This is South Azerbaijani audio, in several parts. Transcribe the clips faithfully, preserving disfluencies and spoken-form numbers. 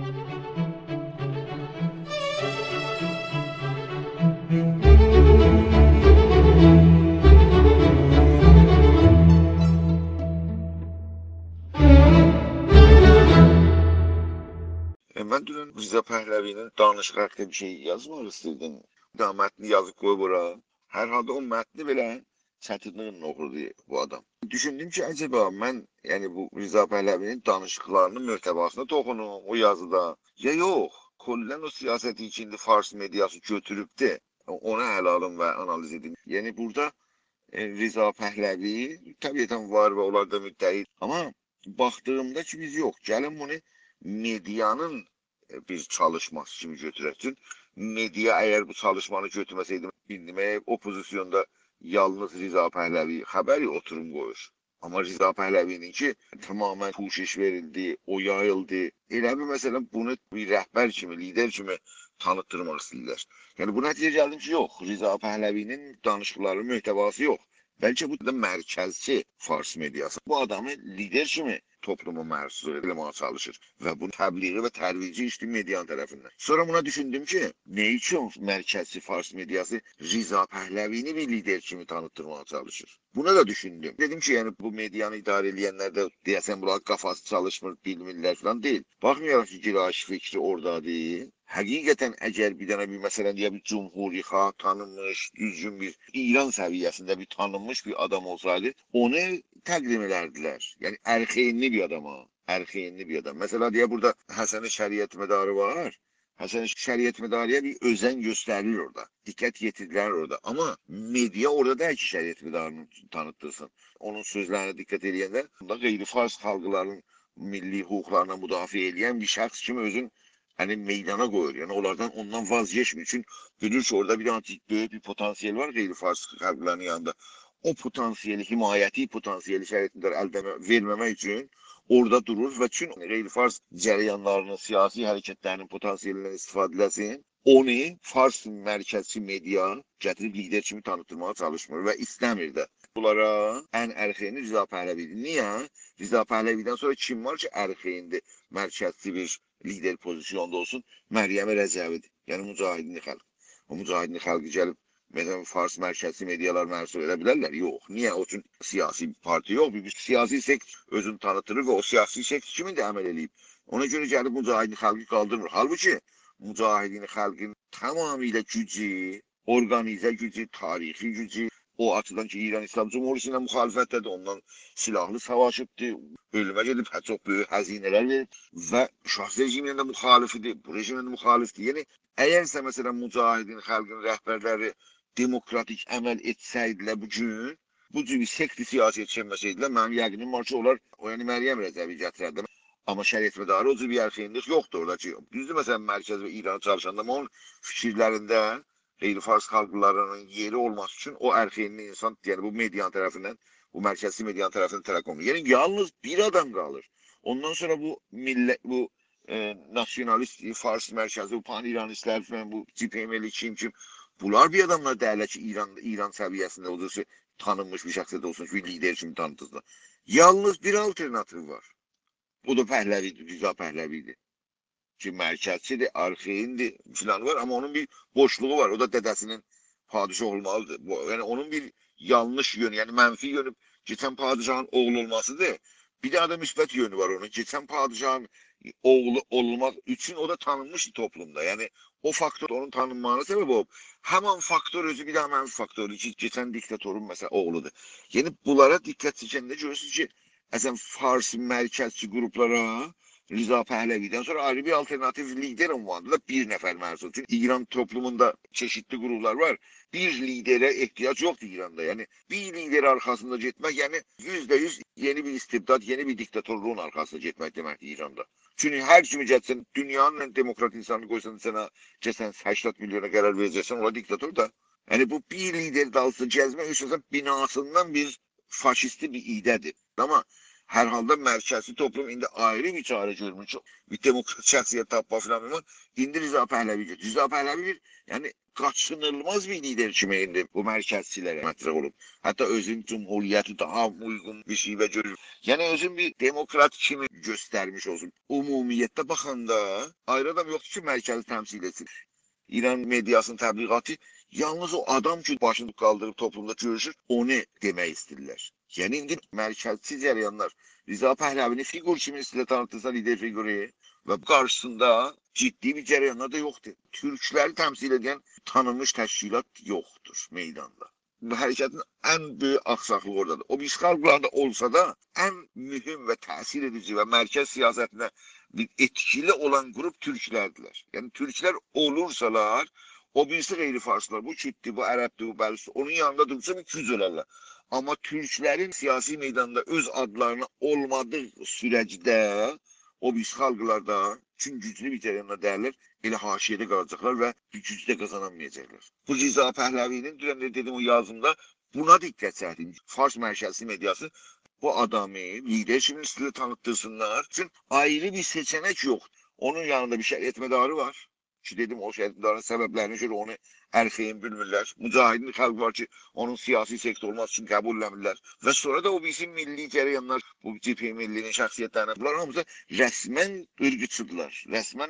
ائ، من دونن رضا پهلوی‌نین دانیشیغی حاقیندا بیر شئی یازماق ایسته‌ییردیم. بیر دنه متنی یازیب قویوب اورا. هر حالدا او متنی بئله چتینلیگینن اوخوردو بو آدام. دوشوندوم کی، عجبا من، یعنی بو رضا پهلوی‌نین دانیشیقلارینین محتواسینا توخونوم او یازیدا، یا یوخ، کلاً او سیاستی کی، ایندی فارس مئدیاسی گؤتوروبدو، اونو اله آلیم و آنالیز ائدیم. یعنی بورادا، ائ، رضا پهلوی طبیعتاً وار و اونلار دا مدعی، آمما باخدیغیمدا کی، بیز یوخ، گلین بونو مئدیانین، ائ، بیر چالیشماسی کیمی گؤتورک. چون مئدیا اگر بو چالیشمانی گؤتورمه‌سه‌یدی، ایندی مگر اوپوزیسیوندا یالنیز رضا پهلوی خبری اوتوروم قویور. آمما رضا پهلوی‌نینکی تماماً پوشش وئریلدی، او یاییلدی. ائله بیل، مثلاً، بونو بیر رهبر کیمی، لیدر کیمی تانیتدیرماق ایسته‌ییرلر. یعنی، بو نتیجه‌یه گلدیم کی، یوخ، رضا پهلوی‌نین دانیشیقلارینین محتواسی یوخ. بلکه بو دا مرکزچی فارس مئدیاسی بو آدامی لیدر کیمی توپلوما محسوس ائله‌مه‌یه چالیشیر و بونو تبلیغی و ترویجی ایشله‌ییر مئدیانین طرفیندن. سونرا بونا دوشوندوم کی، نه اوچون مرکزچی فارس مئدیاسی رضا پهلوی‌نی بیر لیدر کیمی تانیتدیرماغا چالیشیر؟ بونا دا دوشوندوم. دئدیم کی، یعنی بو مئدیانی اداره ائله‌ینلر ده دئیه‌سن بونلارین قافاسی چالیشمیر، بیلمیرلر فلان دئییل. باخمایاراق کی، گرایش فکری اورادادیر، حقیقتاً اگر بیر دنه بیر، مثلاً، دئیه بیر جمهوری‌خواه، تانینمیش، دوزگون بیر ایران سویه‌سینده بیر تانینمیش بیر آدام اولسایدی، اونو تقدیم ائدردیلر. یعنی ارخئیینلی بیر آداما، ارخئیینلی بیر آدام. مثلاً، دئیه بورادا حسن شریعتمداری وار. حسن شریعتمداری‌یه بیر اؤزن گؤستریلیر اورادا. دقت یئتیریلر اورادا. آمما مئدیا اورادا دئییل کی، شریعتمدارینی تانیتدیرسین. اونون سؤزلرینه دقت ائله‌ینده، بوندا غیر فارس خالقلارین میللی حقوقلارینا مدافعه ائله‌ین بیر شخص کیمی اؤزون، یعنی، میدانا قویور. یعنی اونلاردان، اوندان واز گئچمیر. چون بیلیر کی، اورادا بیر دنه بؤیوک بیر پتانسیل وار غیر فارس خالقلارین یانیندا. او پتانسیلی، حمایتی پتانسیلی شریعتمدار الدن وئرمه‌مک اوچون اورادا دورور و چون غیر فارس جریانلارینین، سیاسی حرکتلرینین پتانسیلیندن استفاده ائله‌سین، اونو فارس مرکزچی مئدیا گتیریب لیدر کیمی تانیتدیرماغا چالیشمیر و ایسته‌میر ده. بونلارا ان ارخئیینی رضا پهلوی‌دیر. نییه؟ رضا پهلوی‌دن سونرا کیم وار کی، ارخئیینده مرکزچی بیر لیدر پوزیسیوندا اولسون؟ مریم رجوی‌دیر. یعنی مجاهدین خلق. او مجاهدین خلقی گلیب، مثلاً، فارس مرکزچی مئدیالار محسوب ائده بیلرلر؟ یوخ. نییه؟ او چون سیاسی بیر پارتی یوخ، بیر، بیر سیاسی سکت اؤزونو تانیتدیریر و او سیاسی سکت کیمی ده عمل ائله‌ییب. اونا گؤره گلیب مجاهدین خلقی قالدیرمیر. حالبوکی مجاهدین خلقین تمامیله گوجو، اورگانیزه گوجو، تاریخی گوجو، او آچیدان کی، ایران ایسلام جمهوریتی ایله مخالفتده‌دیر، اوننان سیلاحلی ساواشیبدیر، اؤلومه گئدیب، هه، چوخ بؤیوک هزینه‌لر وئریب و شاه رژیمینین ده مخالفیدیر، بو رژیمین ده مخالفدیر. یعنی، اگرسه، مثلاً، مجاهدین خلقین رهبرلری دموکراتیک عمل ائتسه‌یدیلر بو گون، بو جور بیر سکت سیاسی چکمه‌سه‌یدیلر، منیم یقینیم وار کی، اونلار، او، یعنی، مریم رجوی گتیرردی. آمما شریعتمداری او جور بیر ارخئیینلیک یوخدور اورادا کی، دوزدور، مثلاً، مرکز و ایرانی چالیشاندا، آمما اونون فیکیرلرینده غیر فارس خالقلارینین یئری اولماسی اوچون او ارخئیینلی اینسان، یعنی بو مئدیانین طرفیندن، بو مرکزچی مئدیانین طرفیندن تلقی اولونور. یعنی یالنیز بیر آدام قالیر. اوندان سونرا بو میلله-، بو، ائ، ناسیونالیست، فارس مرکزی، بو پان‌ایرانیستلر فلان، بو جبهه ملی، کیم کیم، بونلار بیر آداملار دئییللر کی، ایران، ایران سویه‌سینده او جور تانینمیش بیر شخصیت اولسون کی، بیر لیدر کیمی تانیتسینلار. یالنیز بیر آلترناتیو وار. او دا پهلوی‌دیر، رضا پهلوی‌دیر. کی، مرکزچی‌دیر، آرخایین‌دیر، فلان وار، آمما اونون بیر بوشلوغو وار. او دا دده‌سینین پادشاه اولمالی‌دیر. بو، یعنی، اونون بیر یانلیش یؤنو، یعنی منفی یؤنو کئچن پادشاهین اوغلو اولماسی‌دیر. بیر دنه ده مثبت یؤنو وار اونون. کئچن پادشاهین اوغلو اولماق اوچون او دا تانینمیش توپلومدا. یعنی، او فاکتور اونون تانینماغینا سبب اولوب. همین فاکتور اؤزو بیر دنه منفی فاکتوردور کی، کئچن دیکتاتورون، مثلا، اوغلودور. یعنی، بونلارا دقت چکه‌نده گؤرورسونوز کی، اصلاً فارس مرکزچی قروپلارا رضا پهلوی‌دن سونرا آیری بیر آلترناتیو لیدر عنوانیندا دا بیر نفر محسوس. چونکی ایران توپلوموندا چئشیتلی قروپلار وار. بیر لیدره احتیاج یوخدور ایراندا. یعنی بیر لیدر آرخاسیندا گئتمک، یعنی یوزده یوز یئنی بیر استبداد، یئنی بیر دیکتاتورلوغون آرخاسیندا گئتمک دئمکدیر ایراندا. چونکی هر کیمی گتیرسن، دونیانین ان دموکرات اینسانینی قویسان سنه، کئچن سکسن میلیونا قرار وئره‌جکسن، اونلار دیکتاتور دا. یعنی بو بیر لیدر دالیسیندا گزمک، ایسته‌ییرسن، بیناسیندان بیر فاشیستی بیر ایده‌دیر. آمما هر حالدا مرکزچی توپلوم ایندی آیری بیر چاره گؤرمور کی، بیر دموکرات شخصیت تاپما فلان فلان. ایندی رضا پهلوی گئدیر. رضا پهلوی بیر، یعنی، قاچینیلماز بیر لیدر کیمی ایندی بو مرکزچی‌لره مطرح اولوب. حتی اؤزون جمهوریتی داها اویغون بیر شئی و گؤرور. یعنی اؤزون بیر دموکرات کیمی گؤسترمیش اولسون. عمومیتده باخاندا آیری آدام یوخدور کی، مرکزی تمثیل ائتسین. ایران مئدیاسینین تبلیغاتی یالنیز او آدام کی، باشینی قالدیریب توپلومدا گؤروشور، اونو دئمک ایسته‌ییرلر. یعنی ایندی مرکزچی جریانلار رضا پهلوی‌نی فیگور کیمی ایسته‌ییرلر تانیتدیرسین، لیدر فیگورو، و بو قارشیسیندا جدی بیر جریانلار دا یوخدور. تورکلری تمثیل ائدن تانینمیش تشکیلات یوخدور میداندا. بو حرکتین ان بؤیوک آخساقلیغی اورادادیر. او بیریسی خالقلاردا اولسا دا، ان مهم و تأثیر ائدیجی و مرکز سیاستینده بیر ائتکیلی اولان قروپ تورکلردیرلر. یعنی تورکلر اولورسالار، او بیریسی غیر فارسلار، بو کورددور، بو عربدیر، بو بلوچدور، اونون یانیندا دورسا بیر گوج اولارلار. آمما تورکلرین سیاسی میداندا اؤز آدلارینین اولمادیغی سورجده او بیریسی خالقلار دا، چون گوجلو بیر جریاندا دئییللر، ائله حاشیه‌ده قالاجاقلار و بیر گوج ده قازانامایاجاقلار. بو رضا پهلوی‌نین، دونن ده دئدیم او یازیمدا، بونا دقت چکدیم. فارس مرکزی مئدیاسی بو آدامی لیدر کیمی ایسته‌ییر تانیتدیرسینلار. چون آیری بیر سئچه‌نک یوخدور. اونون یانیندا بیر شریعتمداری وار. کی دئدیم، او شریعتمدارین سببلرینه گؤره اونو ارخه‌یین بیلمیرلر. مجاهدین خلق وار کی، اونون سیاسی سکت اولماسی اوچون قبول ائله‌میرلر. و سونرا دا او بیریسی میللی جریانلار، بو جبهه ملی‌نین شخصیتلرینه، بونلار هامیسی رسماً عیرقچی‌دیرلار، رسماً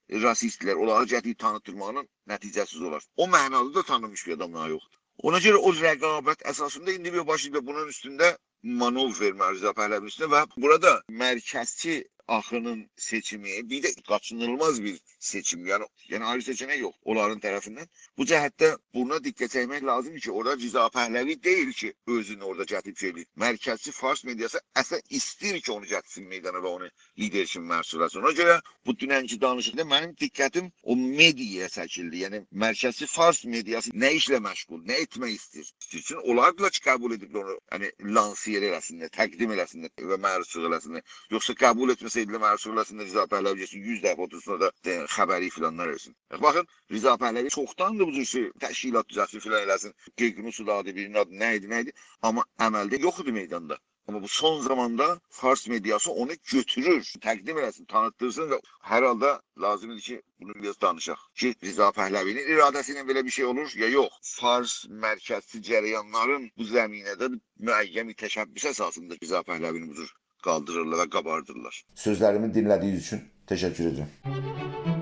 راسیست‌دیرلر. اونلاری گتیریب تانیتدیرماغینین نتیجه‌سیز اولار. او معنادا دا تانینمیش بیر آدام داها یوخدور. اونا گؤره او رقابت اساسیندا ایندی بیر باشلاییب بونون اوستونده مانور وئرمه‌یه رضا پهلوی‌نین اوستونه و بورادا مرکزچی آخینین سئچیمی بیر ده قاچینیلماز بیر سئچیم. یعنی، یعنی آیری سئچه‌نک یوخ اونلارین طرفیندن. بو جهتده بونا دقت چکمک لازیمدیر کی، اورادا رضا پهلوی دئییل کی، اؤزونو اورادا گتیریب شئی ائله‌ییر. مرکزچی فارس مئدیاسی اصلاً ایسته‌ییر کی، اونو گتیرسین میدانا و اونو لیدر کیمی معرفی ائله‌سین. اونا گؤره بو دوننکی دانیشیقدا منیم دقتیم او مئدیایا چکیلدی. یعنی مرکزچی فارس مئدیاسی نه ایشله مشغول، نه ائتمک ایسته‌ییر؟ چون اونلار دا کی، قبول ائدیب اونو، یعنی لانسیه ائله‌سینلر، تقدیم ائله‌سینلر و معرفی ائله‌سینلر. یوخسا قبول ائتمه‌سه‌یدیلر، معرفی ائله‌سینلر، رضا پهلوی گئتسین یوز دفعه اوتورسون اورادا، ائ، خبری فلانلار وئرسین. باخین، رضا پهلوی چوخداندیر بو جور شئی، تشکیلات دوزلتسین فلان ائله‌سین. ققنوس‌دور آدی، بیرینین آدی نه ایدی، نه ایدی. آمما عملده یوخ ایدی میداندا. آمما بو سون زاماندا فارس مئدیاسی اونو گؤتورور، تقدیم ائله‌سین، تانیتدیرسین و هر حالدا لازیم ایدی کی، بونو بیر آز دانیشاق. کی، رضا پهلوی‌نین اراده‌سی ایله بئله بیر شئی اولور، یا یوخ. فارس مرکزچی جریانلارین بو زمینه‌ده معین بیر تشبث اساسیندا رضا پهلوی‌نی بو جور قالدیریرلار و قاباردیرلار. سؤزلریمی دینله‌دیگینیز اوچون تشکر ائدیرم.